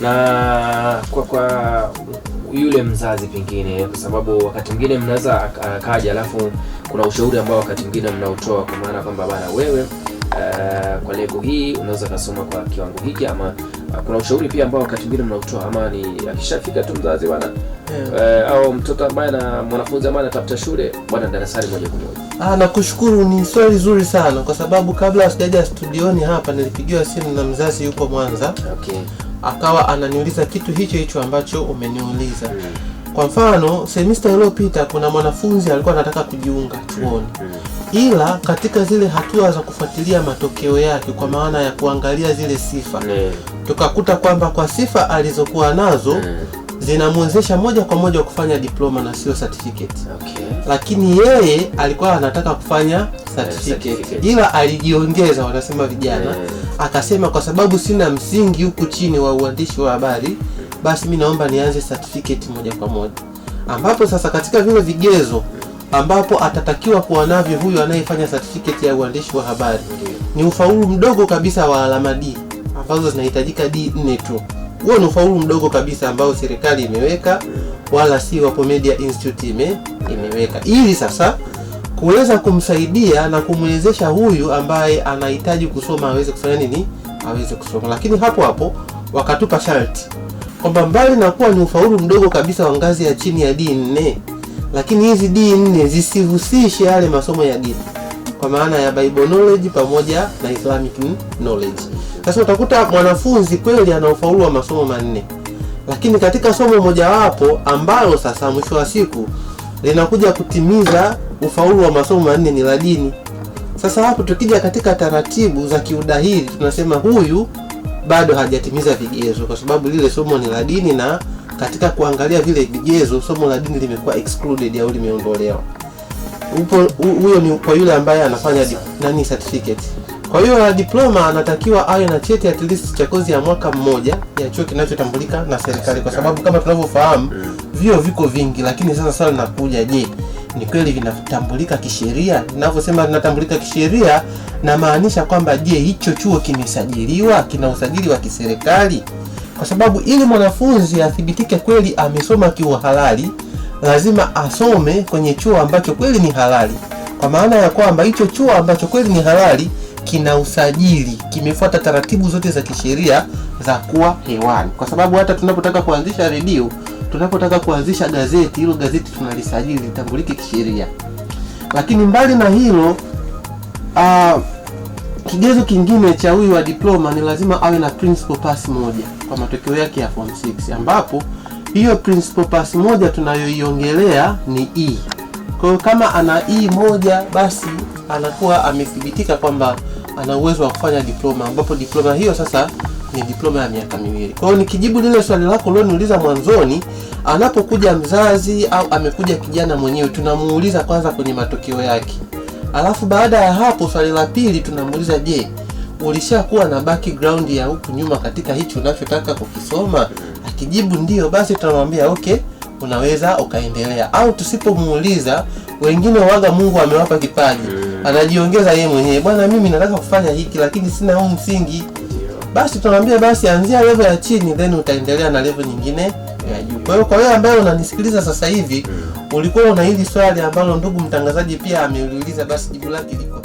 Na kwa yule mzazi pengine, kwa sababu wakati mwingine mnaweza akaja, alafu kuna ushauri ambao wakati mwingine mnautoa kwa maana kwamba bana wewe, kwa level hii unaweza kasoma kwa kiwango hiki, ama kuna ushauri pia ambao wakati mwingine mnautoa, ama ni akishafika tu mzazi bana, au mtoto ambaye na mwanafunzi ambaye anatafuta shule bwana, darasani moja kwa moja? Ah, nakushukuru, ni swali zuri sana kwa sababu kabla sijaja studioni hapa nilipigiwa simu na mzazi yuko Mwanza. Akawa ananiuliza kitu hicho hicho ambacho umeniuliza. Kwa mfano, semester iliyopita kuna mwanafunzi alikuwa anataka kujiunga chuoni, ila katika zile hatua za kufuatilia matokeo yake, kwa maana ya kuangalia zile sifa, tukakuta kwamba kwa sifa alizokuwa nazo zinamwezesha moja kwa moja kufanya diploma na sio certificate. Lakini yeye alikuwa anataka kufanya certificate, certificate. Ila alijiongeza, wanasema vijana, akasema kwa sababu sina msingi huku chini wa uandishi wa habari, basi mi naomba nianze certificate moja kwa moja, ambapo sasa katika vile vigezo ambapo atatakiwa kuwa navyo huyu anayefanya certificate ya uandishi wa habari ni ufaulu mdogo kabisa wa alama D ambazo zinahitajika D 4 tu. Huo ni ufaulu mdogo kabisa ambao serikali imeweka, wala si Wapo Media Institute imeweka, ili sasa kuweza kumsaidia na kumwezesha huyu ambaye anahitaji kusoma aweze kufanya nini, aweze kusoma. Lakini hapo hapo wakatupa sharti kwamba mbali na kuwa ni ufaulu mdogo kabisa wa ngazi ya chini ya D4, lakini hizi D4 zisihusishe yale masomo ya dini, kwa maana ya Bible knowledge pamoja na Islamic knowledge. Sasa utakuta mwanafunzi kweli ana ufaulu wa masomo 4, lakini katika somo mojawapo ambalo sasa mwisho wa siku linakuja kutimiza ufaulu wa masomo 4 ni la dini. Sasa hapo tukija katika taratibu za kiudahili tunasema huyu bado hajatimiza vigezo, kwa sababu lile somo ni la dini, na katika kuangalia vile vigezo somo la dini limekuwa excluded au limeondolewa. Huyo ni kwa yule ambaye anafanya nani certificate. Kwa hiyo la diploma anatakiwa awe na cheti at least cha kozi ya mwaka mmoja ya chuo kinachotambulika na serikali, kwa sababu kama tunavyofahamu vyuo viko vingi, lakini sasa swali linakuja, je, ni kweli vinatambulika kisheria? Ninavyosema vinatambulika kisheria, namaanisha kwamba je, hicho chuo kimesajiliwa, kina usajili wa kiserikali? Kwa sababu ili mwanafunzi athibitike kweli amesoma kiuhalali, lazima asome kwenye chuo ambacho kweli ni halali, kwa maana ya kwamba hicho chuo ambacho kweli ni halali kina usajili, kimefuata taratibu zote za kisheria za kuwa hewani. Kwa sababu hata tunapotaka kuanzisha redio, tunapotaka kuanzisha gazeti, hilo gazeti tunalisajili litambulike kisheria. Lakini mbali na hilo, kigezo kingine cha huyu wa diploma ni lazima awe na principal pass moja kwa matokeo yake ya form 6, ambapo hiyo principal pass moja tunayoiongelea ni E. Kwa hiyo kama ana E moja, basi anakuwa amethibitika kwamba ana uwezo wa kufanya diploma, ambapo diploma hiyo sasa ni diploma ya miaka 2. Kwa hiyo nikijibu lile swali lako ulioniuliza mwanzoni, anapokuja mzazi au amekuja kijana mwenyewe, tunamuuliza kwanza kwenye matokeo yake. Alafu baada ya hapo swali la pili tunamuuliza, je, ulishakuwa na background ya huku nyuma katika hicho unachotaka kukisoma? Akijibu ndio, basi tunamwambia okay, unaweza ukaendelea. Au tusipomuuliza, wengine waga Mungu amewapa kipaji, anajiongeza yeye mwenyewe, bwana, mimi nataka kufanya hiki lakini sina huu msingi. Basi tunamwambia basi anzia level ya chini, then utaendelea na level nyingine ya juu. Kwa hiyo kwa wewe ambaye unanisikiliza sasa hivi, ulikuwa una hili swali ambalo ndugu mtangazaji pia ameliuliza, basi jibu lake liko.